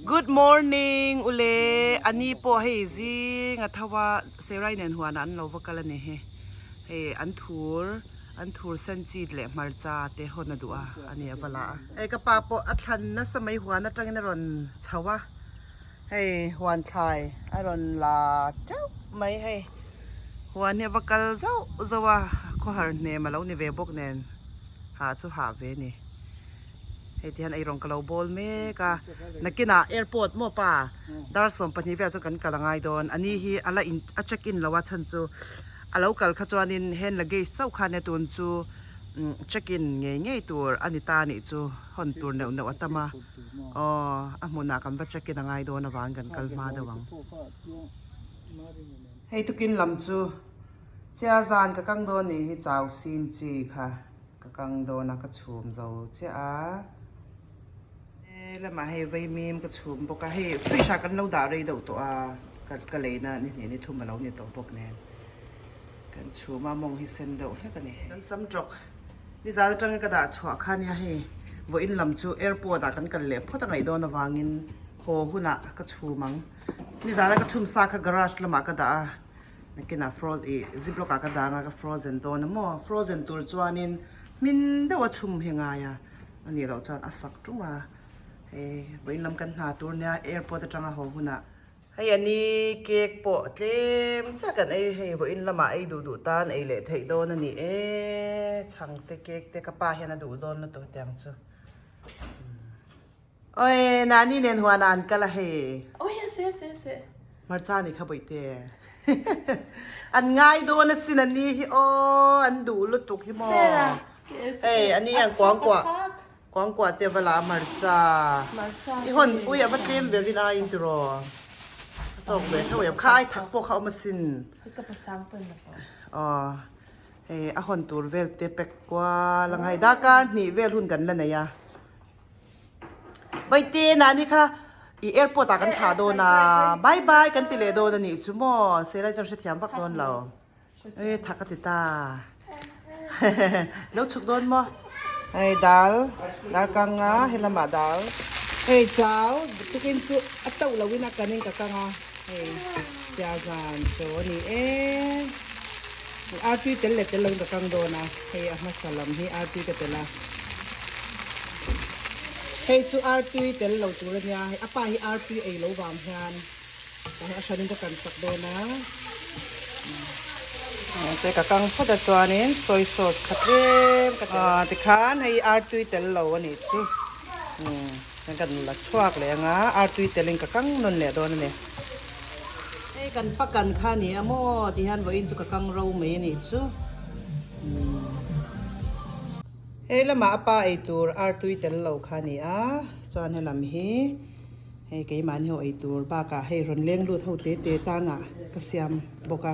Good morning ule ani pawh hei zing a tho a Serai nen huanah an lo va kal a ni hi hei an thur an thur sen chit leh hmarcha te hawn a duh a ani a va la a. Hei ka pa pawh a thlan nasa mai huan atangin a rawn chho a hei huan thlai a rawn la teuh mai hei huan hi a va kal zauh zauh a khawhar hnem a lo ni ve bawk nen hah chu hah ve a ni. Hei ti hian eirawng ka lo bawl mek a, nakinah airport maw pa dar 12 velah chuan kan kal a ngai dawn, a ni hi a la in a check in lo a chhan chu a lo kal kha chuanin hand luggage chauh kha ania tun chu check in ngei ngei tur a ni ta anih chu hawn tur neuh neuh a tam a, aw a hmunah kan va check in a ngai dawn avangin kan kal hma deuh ang. Hei tukin lam chu chia zan ka kang dawn nih hi chau sin chi kha. Ka kang dawn a, ka chhum zo chiah a. He lamah hei vaimim ka chhum bawk a, hei fridge ah kan lo dah rei deuh tawh a, ka leina ni hnih ni thum a lo ni tawh bawk nen. Kan chhum a, mawng hi sen deuh hlek a ni hei. Kan sam tawk nizan atangin ka dah chhuah kha nia hei vawiin lam chu airport ah kan kal leh phawt a ngaih dawn avangin haw hunah ka chhum ang. Nizana ka chhum sa kha garage lamah ka dah a. Nakinah fro ih ziplock ah ka dang a ka frozen dawn a maw frozen tur chuanin hmin deuh a chhum hi ngai a a nih loh chuan a sak tung a hei vawiin lam kan hna tur nia airport atanga haw hunah hei a ni cake pawh tlem chiah kan ei hei vawiin lamah ei duh duh tan ei leh theih dawn a ni e chhang te cake te ka pa hian a duh dawn lutuk tiang chu. Oi, nani nen huan ah an kal a hei. Oi, a se, se, se. Hmarcha nih kha bawihte. An ngai dawn asin ani hi aw, an duh lutuk hi maw. Hei, ani hian kuangkuah, kuangkuah te va la a hmarcha. I hawn ui a va tlem ber in aiin tiraw. A tawk ve tho em, kha ai thak pawh kha awm asin. Aw, hei a hawn tur vel te pack kual ang a hei, darkar hnih vel hun kan la nei a. Vaite nani kha i airport ah kan thlah dawn a bye bye kan ti leh dawn a nih chu maw Serai chuan hrethiam vak dawn lo e thak a ti ta lo chhuk dawn maw hei dal dal kang a helamah dal hei chau tukin chu a tauh lo in a kan in ka kang a hei tia zan chaw a ni e Artui tel leh tel loin ka kang dawn a, hei a hmasa lam hi artui ka tel a. Hei chu artui tel lo tur a nia, hei a pa hi artui ei lo vang hian tah hian a hranin ka kan sak dawn a. Te ka kang phawt a chuanin soy sauce kha tlem ka tel a. Tikhan hei artui tel lo a nih chu kan la chhuak leh ang a, artui telin ka kang nawn leh dawn a ni. Hei kan pa kan kha a ni a maw ti hian vawiin chu ka kang ro mai a nih chu. Hei lamah a pa ei tur artui tel lo kha a ni a, chuan helam hi hei keimahni ho ei tur bakah hei rawn leng lut ho te te tangah ka siam bawk a,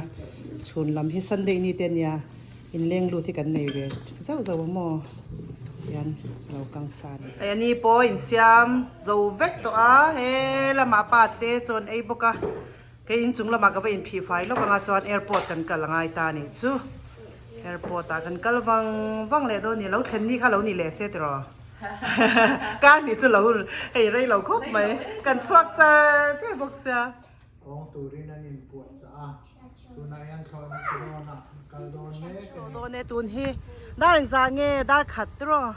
chhun lam hi Sunday ni te a nia. Inleng lut hi kan nei ve zauh zauh a maw hian lo kang sa a ni. Hei ani pawh insiam zo vek tawh a, he lamah pa te chuan ei bawk a, kei inchung lamah ka va inphih fai lawk anga chuan airport kan kal a ngai ta a nih chu, airport ah kan kal vang vang leh dawn a ni, lo thlen ni kha lo ni leh se tiraw kar hnih chu lo hei rei lo khawp mai, kan chhuak char char bawk sia. Kawng turin an inpuahchah a, tunah hian thlawhna drone ah an kal dawn mek a ni. Tawh dawn e tun hi dar engzah nge dar khat tiraw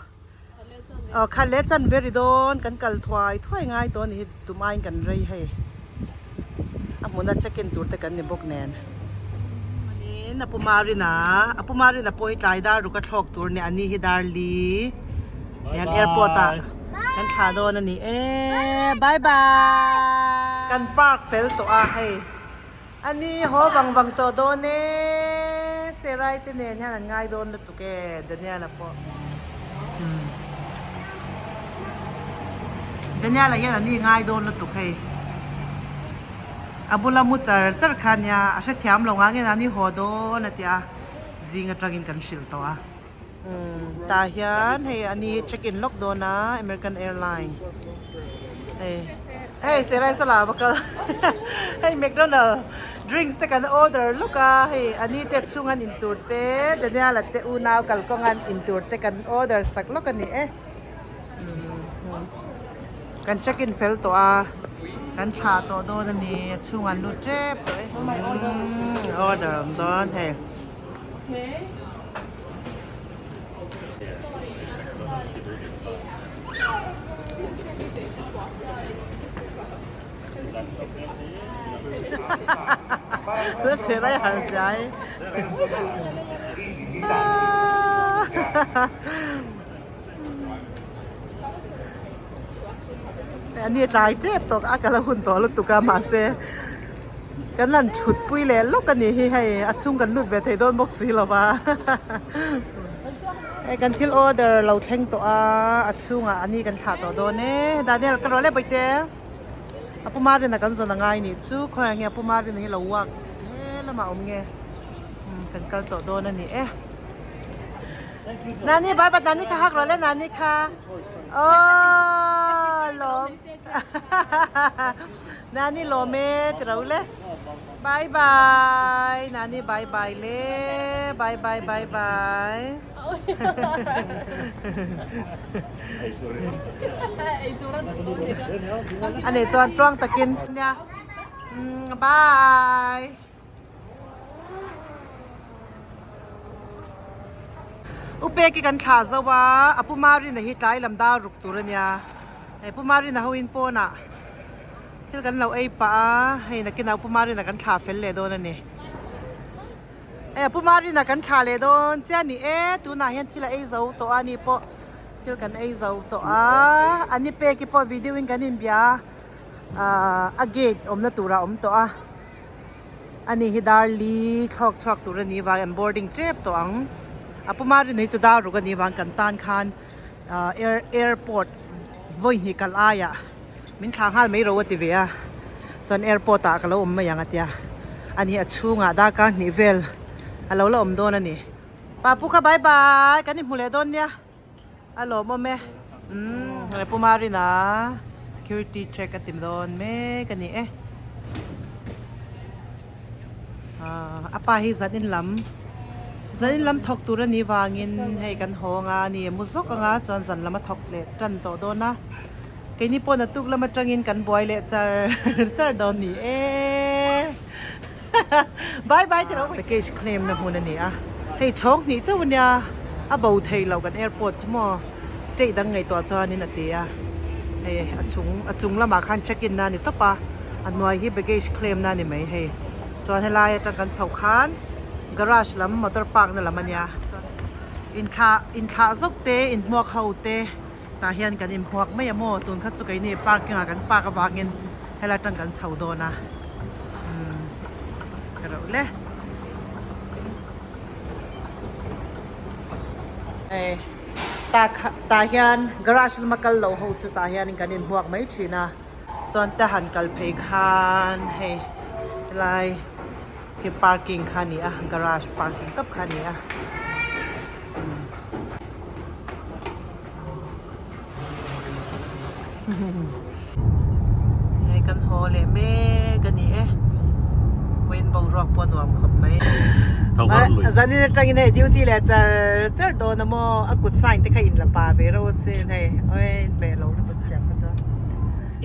aw khat leh chan ve ri dawn kan kal thuai thuai ngai tawh a ni hi tumaiin kan rei hei a hmuna check in tur te kan ni bawk nen chuanin a pu Marina a pu Marina pawh hi tlai dar ruk a thlawk tur a ni a ni hi dar li Hian airport ah kan thlah dawn a ni e bye bye kan park fel tawh a hei a ni haw vang vang tawh dawn e Serai te nen hian an ngai dawn lutuk e Daniel-a pawh Daniel-a hian a ni ngai dawn lutuk hei a bula mu char char kha ania a hrethiam lo ngang in a ni haw dawn a tia zing atangin kan hrilh tawh a. Tah hian hei a ni check in lawk dawn a American Airline hei hei Serai sala va kal hei McDonald drinks te kan order lawk a hei a ni te chhung an in tur te Daniel-a te unau kalkawng an in tur te kan order sak lawk a ni e. Kan check in fel tawh a, kan thlah tawh dawn a ni, a chhungah an lut tep tawh e. Umm order awm dawn hei. Ani tlai tep tawh a kal a hun tawh lutuk a mahse kan han thut pui leh lawk a nih hi hei a chhung kan lut ve thei dawn bawk si lo va hei kan thil order lo thleng tawh a a chhungah ani kan thlah tawh dawn e Daniel ka rawh le bawihte a pu Marina kan zawn a ngai nih chu khawiah nge a pu Marina hi lo walk he lamah a awm nge kan kal tawh dawn a ni e. Nani bye bye nani kha hak rawh le nani kha oh lawm nani lawm e ti ro le bye bye nani bye bye le bye bye bye bye ani chuan tluang takin nia bye. U peki kan thlah zo a a pu Marina hi tlai lam dar ruk tur a nia hei pu Marina ho in pawnah thil kan lo ei pah a hei nakinah u pu Marina kan thlah fel leh dawn a ni hei a pu Marina kan thlah leh dawn chiah a ni e tunah hian thil a ei zo tawh a ni pawh thil kan ei zo tawh a ani peki pawh video in kan inbia a ahh a gate awmna turah a awm tawh a. Ani hi dar li thlawk chhuak tur a ni vang an boarding tep tawh ang a puma rin hi chu dar ruk a ni vang kan tan khan ah air airport vawi hnih kalh aiah min thlah nghal mai ro a ti ve a chuan airport ah ka lo awm mai ang a tia ani a chhungah darkar hnih vel a lo la awm dawn a ni papu kha bye bye kan inhmu leh dawn nia. A lawmawm e. Umm he Puma Rina security check a ti dawn mek a ni e. Ahh a pa hi zan in lam zan in lam thawk tur a nih vangin hei kan hawng a ni mu zawk anga chuan zan lam a thawk leh tan tawh dawn a. Keini pawh naktuk lam atangin kan buai leh char char dawn ni e. Bye bye tilo package claim na hmun a ni a hei chhawng hnih chauh a nia a bo thei lo kan airport chu maw state dang ngaihtuah chuanin a ti a hei a chung a chung lamah khan check in na a ni tawp a a hnuai hi baggage claim na a ni mai hei chuan helai atang kan chhoh khan garage lam motor park na lam a nia inthlah inthlah zawk te inhmuak ho te tah hian kan inhmuak mai a maw tun kha chu keini parking ah kan park avangin helai atang kan chho dawn a umm ka reuh le hei tah kha tah hian garage lama kal loh ho chu tah hianin kan inhmuak mai thin a chuan ta han kal phei khan hei helai hi parking kha a ni a garage parking tawp kha a ni a. Hei kan haw leh mek a ni e vawiin boruak pawh a nuam khawp mai zanin atangin hei duty leh char char dawn a maw a kut sign te kha in la pa ve reuh asin hei awi hmeh lo lutuk thiam kha chuan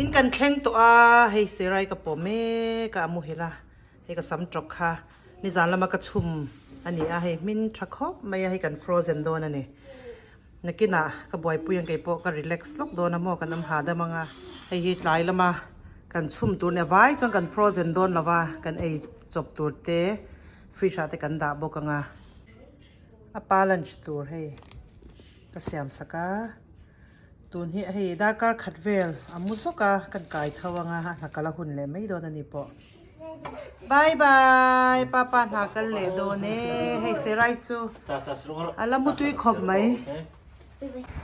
in kan thleng tawh a hei sirai ka pawh mek a a muhil a hei ka sam tawk kha. Nizan lama ka chhum a ni a, hei hmin tha khawp mai a, hei kan frozen dawn a ni. Nakinah ka buaipui ang keipawh ka relax lawk dawn a maw kan awm hahdam ang a, hei hi tlai lama kan chhum tur a ni a, vai chuan kan frozen dawn lo va, kan ei chawp tur te fridge ah te kan dah bawk ang a. A pa lunch tur hei ka siam sak a, tun hi hei darkar khat vel a mu zawk a, kan kai tho ang a, a hna kal a hun leh mai dawn a ni pawh. Bye bye papa hna kal leh dawn e hei serai chu a la mu tui khawp mai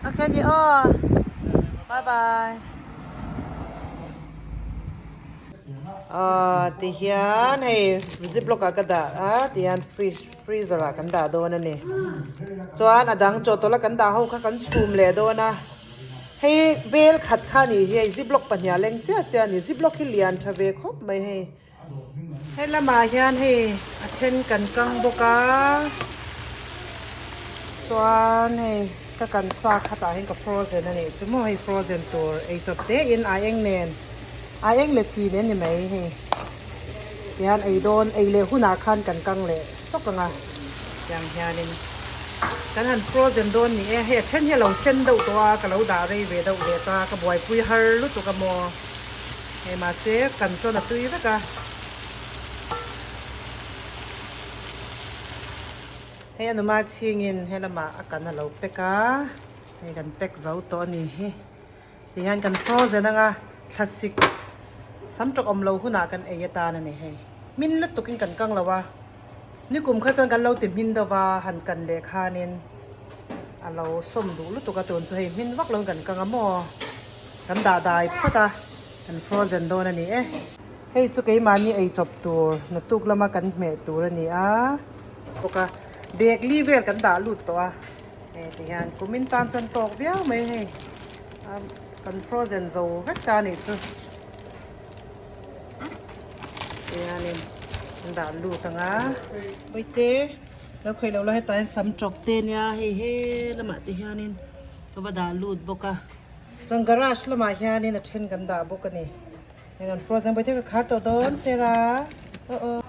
okay ni aw bye bye ah ti hian hei ziplock ah ka dah a ti hian fridge freezer ah kan dah dawn a ni chuan a dang chawhtawlh a kan dah ho kha kan chhum leh dawn a. Hei bel khat kha a nih hi hei ziplock pahnih a leng chiah chiah a ni ziplock hi lian tha ve khawp mai hei. Hei lamah hian hei a then kan kang bawk a chuan hei. Ka kan sa khatah hian ka frozen a nih chu maw hei frozen tur eichawp te in aieng nen aieng leh chi nen ni mai hei tihian ei dawn ei leh hunah khan kan kang leh sawk ang a tiang hianin kan han frozen dawn ni e hei a then hi a lo sen deuh tawh a ka lo dah rei ve deuh leh ta ka buaipui har lutuk a maw hei mahse kan chuan a tui vek a. Hei a numa chhingin he lamah a kan a lo pack a, hei kan pack zo tawh a ni hi. Tihian kan frozen anga thlasik sam tawk awm lo hunah kan ei atan a ni hei. Hmin lutukin kan kang lo a, nikum kha chuan kan lo ti hmin deuh va han kan leh khanin a lo sawm duh lutuk a tun chu hei hmin vak loin kan kang a maw kan dah dai phawt a kan frozen dawn a ni e. Hei chu keimahni eichawp tur naktuk lama kan hmeh tur a ni a. Bawk a, bag li vel kan dah lut tawh a, hei ti hian kumin tan chuan tawk viau mai hei kan frozen zo vek ta a nih chu ti hianin kan dah lut ang a. Pawite lo khawih loh la hetah hian sam tawp te nia hei he lamah te hianin ka va dah lut bawk a, chuan garage lamah hianin a then kan dah bawk a ni. Heng an frozen pawh hi ka khar tawh dawn sera aw aw.